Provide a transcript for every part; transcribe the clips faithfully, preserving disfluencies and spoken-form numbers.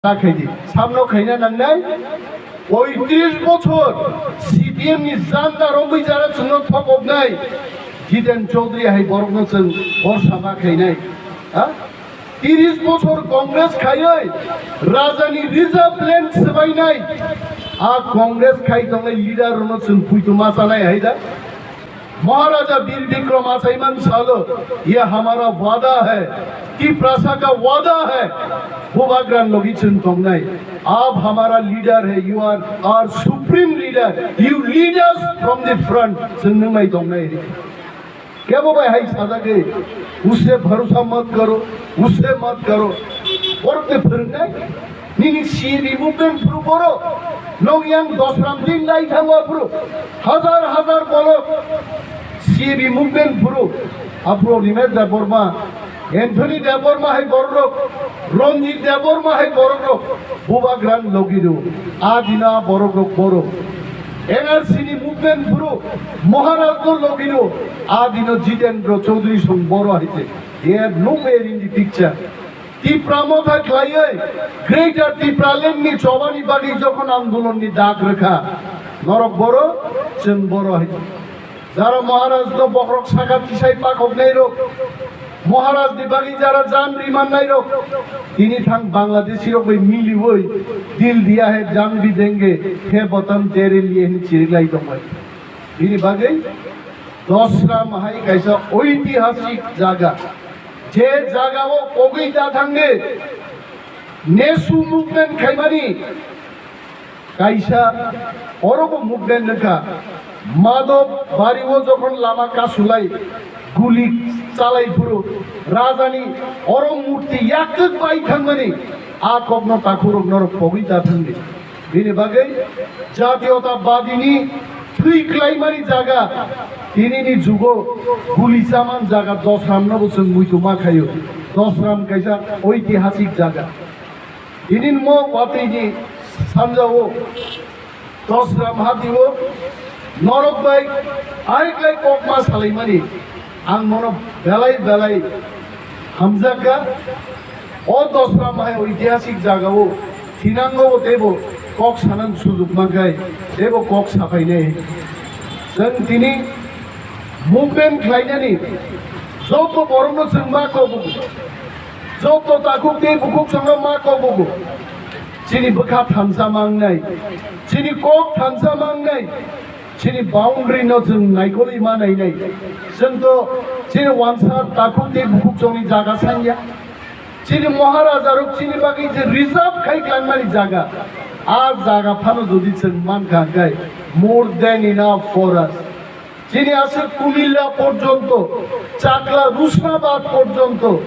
Ta khaidi, samno khaina nangnai. Poitris bochor C P M ni janda romwi jara chwngno thokoknai Jiten Chaudhary hai borokno chwng borsa ma khainai. Ha? Tris bochor Congress khaiwi rajani reserve land swbainai. A Congress khai tongnai leader rokno chwng puitu ma chanai hai da. Maharaja Bir Bikram achaiman salo, "Ye hamara wada hai, Tiprasa ka wada hai." Bubagran logi chwng tongnai. Aap hamara leader hai, you are our supreme leader, you lead us from the front, chwng nwngnai tongnai. Kebo bai hai sajagwi, "Usse bharosa mat karo, usse mat karo." Borok te phwrwngnai. Nini C A B movement phuru borok. Nong yang Dosram din lai thango aphuru. Hazar hazar bolok C A B movement phuru. Aphuru Nimesh Debbarma, Anthony Debbarma hai borok rok, Ranjit Debbarma hai borok rok. Bubagran logi do. A dina borok rok borok. N R C ni movement phuru Maharaj no logi do. A dino Jitendra Chaudhary song boro hai se. They are nowhere in the picture. Tipra Motha khlaiwi Greater Tipraland ni chobani bagwi jokhon andolon ni dak rwkha, norok boro, chwng boro hai. Jara Maharaj no bokhorok saka tisai pakhoknai rok, Maharaj ni bagwi jara jan rimannai rok, tini thang Bangladeshi rok bai miliwi, "Dil diya hai jang bhi denge, he watan tere liye" hinwi chiriklai tongbai. Bini bagwi Dosram hai kaisa oitihasik jaga. Je jagao pogwi ta thangdi, Nesu movement khaimani kaisa orobo movement wngkha. Madhab bario jokhon lama kasulai, guli chalai phuru, rajani oro murti yaktwk bai thangmani, a kokno takhurok norok pogwi ta thangdi. Bini bagwi jatiyotabadini thwi klaimani jaga, tinini jugo guli chaman jaga Dosramno bo chwng muitu ma khaio. Dosram kaisa oitihasik jaga. Tinini mo watwini sanjao Dosram hatio norok bai aiklai kokma salaimani ang mono belai belai hamjakha. O Dosram hai oitihasik jagao thinango teibo kok sanani sujuk mankhai teibo kok saphainai. Chwng tini movement khlainani joto borokno chwng ma kobugo, joto takhuk tei bukhuk chwngno ma kobugo. Chini bwkha thansa mangnai, chini kok thansa mangnai, chini boundary no chwng naikolwi ma nainai. Chwng to chini wansa takhuk tei bukhuk chwngni jaga sanya. Chini Maharaja rok chini bagwi je reserve khai klangmani jaga, a jaga phano jodi chwng mankha hwnkhe more than enough for us. Chini aswk Kumilla porjonto, Chakla Rushnabad porjonto,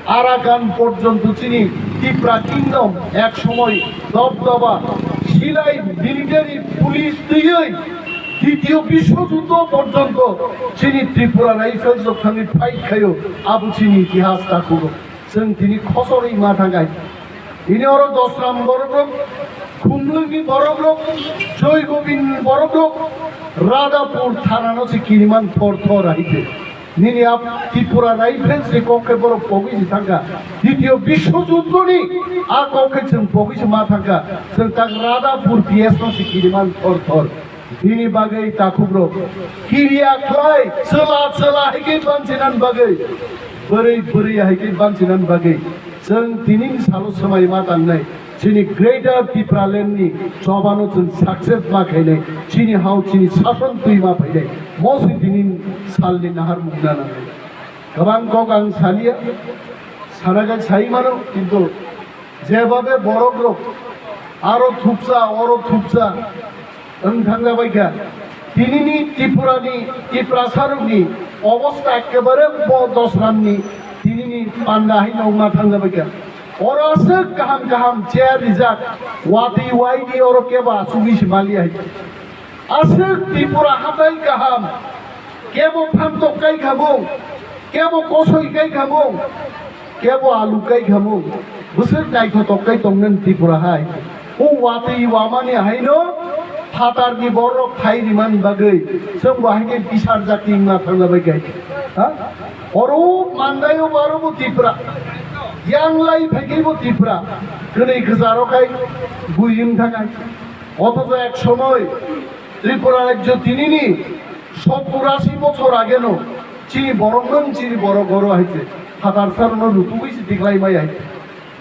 Arakan porjonto chini Tipra Kingdom ek somoy dobdoba silai military police twiwi Ditiyo Biswojuddo porjonto chini Tripura Rifles rok thangwi fight khaio, abo chini itihas takhugo. Chwng tini khosorwi ma thangkha. Tini oro Dosram borok rok, Khumlwngni borok rok, Joy Gobind borok rok, Radhapur thana no se kiriman thor thor ahite. Nini a Tripura Rifles ni kok khe borok pogwi se thangkha. Ditiyo Biswojuddo ni a kok khe chwng pogwi se ma thangkha. Chwng tak Radhapur P S no se kiriman thor thor. Bini bagwi takhukrok kiriya khlai, chwla chwla hai khe banchinan bagwi, bwrwi bwrwi hai khe banchinan bagwi, chwng tini salo swmai ma tangnai, chini Greater Tipraland ni chobano chwng success ma khainai, chini hao chini sason twi ma phainai, moswi tini salni nahar mungna nangnai. Kwbang kok ang saliya, sana khe sai mano, kintu jebabe borok rok aro thupsa, oro thupsa, wng thangjabaikha. Tinini Tripurani, Tiprasarokni obostha ekkebare bo Dosramni tinini panda hai nokma thangjabaikha. Oro aswk kaham kaham chair rijak, watwi waidi oro kebo achugwi se maliya hai. Aswk Tripura hatai kaham, kebo phantok kai khamung, kebo kosoi kai khamung, kebo alu kai khamung, bwswk naithotok kai tongnani Tripura hai. O watwi wamani haino phatarni borok phai rimani bagwi chwng bo hai khe bisar jati wngna thangna bai khe. Ha? Oro mandaio barobo Tripura. Yang lai phaikhe bo Tipra, kwnwi kwcharo khai buiyung thangai. Othocho ek somoy Tripura rajyo tinini sottur ashi bochor ageno chini borok nwng chini borok goro hai se phatar sarno rutugwi se tiklai mai hai.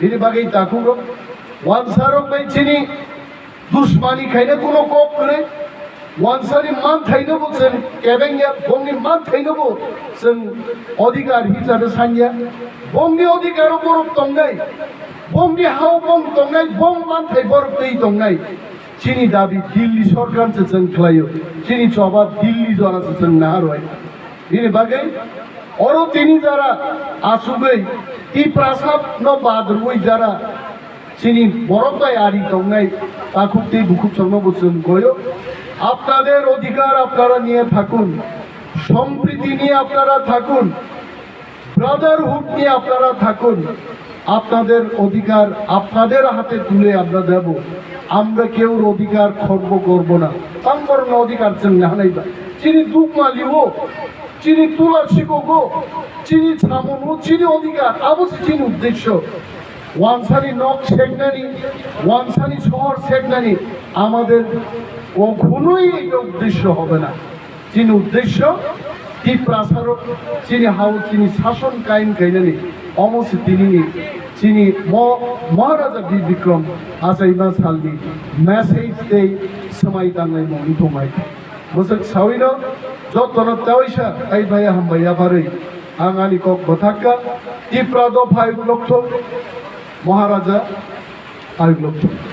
Bini bagwi takhuk rok, wansarok bai chini Dusmani khaina kuno kok kwrwi, wansani manthaino bo chwng kebengya, bongni manthaino bo chwng odhikar hisabe sanya. Bongni odhikaro borok tongnai, bongni hao bong tongnai, bong manthai borok twi tongnai. Chini dabi Dilli sorkar se chwng khlaio, chini choba Dilli jora se chwng naharwai. Bini bagwi oro tini jara asugwi Tiprasa no badrwi jara chini borok bai ari tongnai takhuk tei bukhuk chwngno bo chwng goyo. আপনাদের অধিকার আপনারা নিয়ে থাকুন, সম্প্রীতি নিয়ে আপনারা থাকুন, ব্রাদারহুড নিয়ে আপনারা থাকুন। আপনাদের অধিকার আপনাদের হাতে তুলে আমরা দেব। আমরা কেউর অধিকার খর্ব করব না। Tamborno odhikar chwng nahanai ba. Chini duk malio, chini tula sikogo, chini samono, chini odhikar, abo se chini uddesho. Wansani nok seknani, wansani sohor seknani, আমাদের কখনোই এটা উদ্দেশ্য হবে না। Chini uddesho Tiprasarok chini hao chini sason kaim kainani, omo se tinini chini mo Maharaja Bir Bikram achaima salni message tei swmai tangnai mungni tongmai. Bwswk sawino jotono tewaisa ai bhai hambai yapharwi ang ani kok bwthakka. Tipra dopha ayuk lokthok, Maharaja ayuk lokthok.